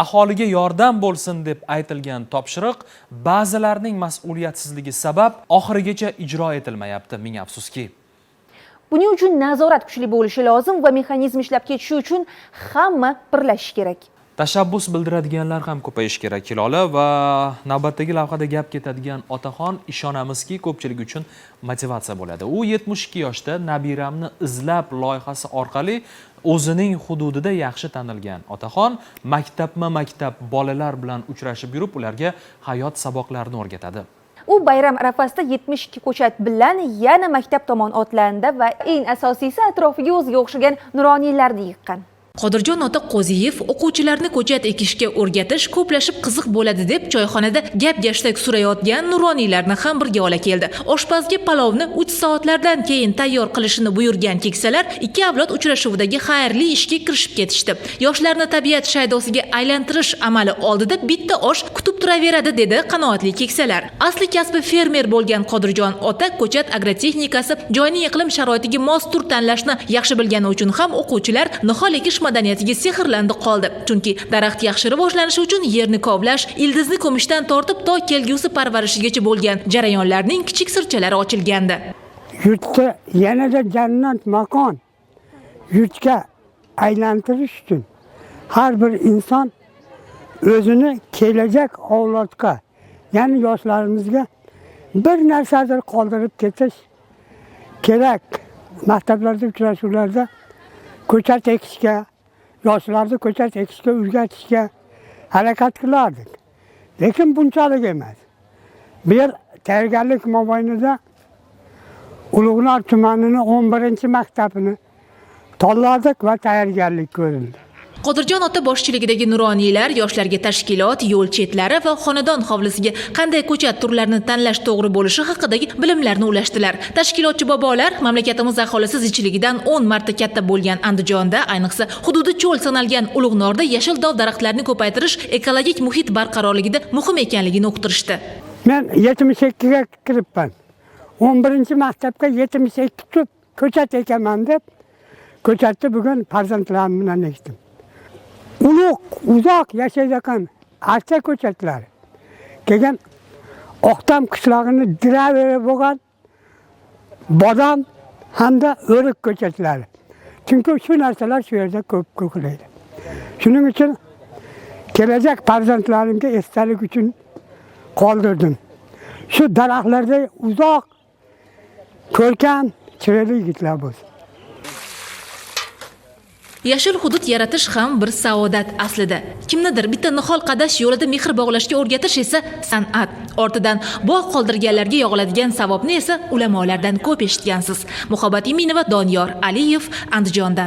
Aholiga yordam bo'lsin deb aytilgan topshiriq ba'zilarning mas'uliyatsizligi sabab oxirigacha ijro etilmayapti, ming afsuski. Buning uchun nazorat kuchli bo'lishi lozim va mexanizm ishlab ketishi uchun hamma birlashishi kerak. Tashabbus bildiradiganlar ham ko'payishi kerak, Hilola. Va navbatdagi lavhada gap ketadigan otaxon, ishonamizki, ko'pchilik uchun motivatsiya bo'ladi. U 72 yoshda "Nabiramni izlab" loyihasi orqali o'zining hududida yaxshi tanilgan otaxon maktabma maktab bolalar bilan uchrashib yurib, ularga hayot saboqlarini o'rgatadi. U bayram arafasida 72 ko'chat bilan yana maktab tomon otlandi va eng asosiysi, atrofiga o'ziga o'xshagan nuroniylarni yiqqan. Qodirjon ota Qo'ziyev o'quvchilarni ko'chat ekishga o'rgatish ko'plashib qiziq bo'ladi deb, choyxonada gap gashtak surayotgan nuroniylarni ham birga ola keldi. Oshpazga palovni 3 soatlardan keyin tayyor qilishini buyurgan keksalar ikki avlod uchrashuvidagi xayrli ishga kirishib ketishdi. Yoshlarni tabiat shaydosiga aylantirish amali oldida bitta osh kutib turaveradi, dedi qanoatli keksalar. Asli kasbi fermer bo'lgan Qodirjon ota ko'chat agrotexnikasi, joyning iqlim sharoitiga mos tur tanlashni yaxshi bilgani uchun ham o'quvchilar nihol ekish madaniyatiga sehrlandi qoldi. Chunki daraxt yaxshi rivojlanishi uchun yerni kovlash, ildizni ko'mishdan tortib to kelgusi parvarishigacha bo'lgan jarayonlarning kichik sirchalari ochilgandi. Yurtda yanada jannat makon yurtga aylantirish uchun har bir inson o'zini kelajak avlodga, ya'ni yoshlarimizga bir narsadir qoldirib ketish kerak. Maktablarda uchrashuvlarda ko'chat ekishga, yoshlarni ko'chat ekishga o'rgatishga harakat qilardik, lekin bunchalik emas. Bu yer tayyorgarlik mobaynida Ulug'nor tumanini 11 maktabini tanladik va tayyorgarlik ko'rildi. Qodirjon ota boshchiligidagi nuroniylar yoshlarga tashkilot, yo'l chetlari va xonadon hovlisiga qanday ko'chat turlarini tanlash to'g'ri bo'lishi haqidagi bilimlarni ulashdilar. Tashkilotchi bobolar mamlakatimiz aholisi zichligidan 10 marta katta bo'lgan Andijonda, ayniqsa hududi cho'l sanalgan Ulug'norda yashil dov daraxtlarni ko'paytirish ekologik muhit barqarorligida muhim ekanligini uqtirishdi. Men 72ga kiribman. 11 maktabga 72 tup ko'chat ekaman deb, ko'chatni bugun farzandlarim bilan ekdim. Ulug', uzoq yashaydigan archa ko'chatlari. Keyin Oqtam qishlog'ini draveri bo'lgan bodom hamda o'rik ko'chatlari. Chunki shu narsalar shu yerda ko'p ko'klaydi. Shuning uchun kelajak farzandlarimga esdalik uchun qoldirdim. Shu daraxtlarda uzoq ko'rkam, chiroyli yigitlar bo'lsin. Yashil hudud yaratish ham bir saodat aslida. Kimnidir bitta nihol qadash yo'lida mehr bog'lashga o'rgatish esa san'at. Ortidan bog' qoldirganlarga yog'iladigan savobni esa ulamolardan ko'p eshitgansiz. Muhabbat Iminova, Doniyor Aliyev, Andijondan.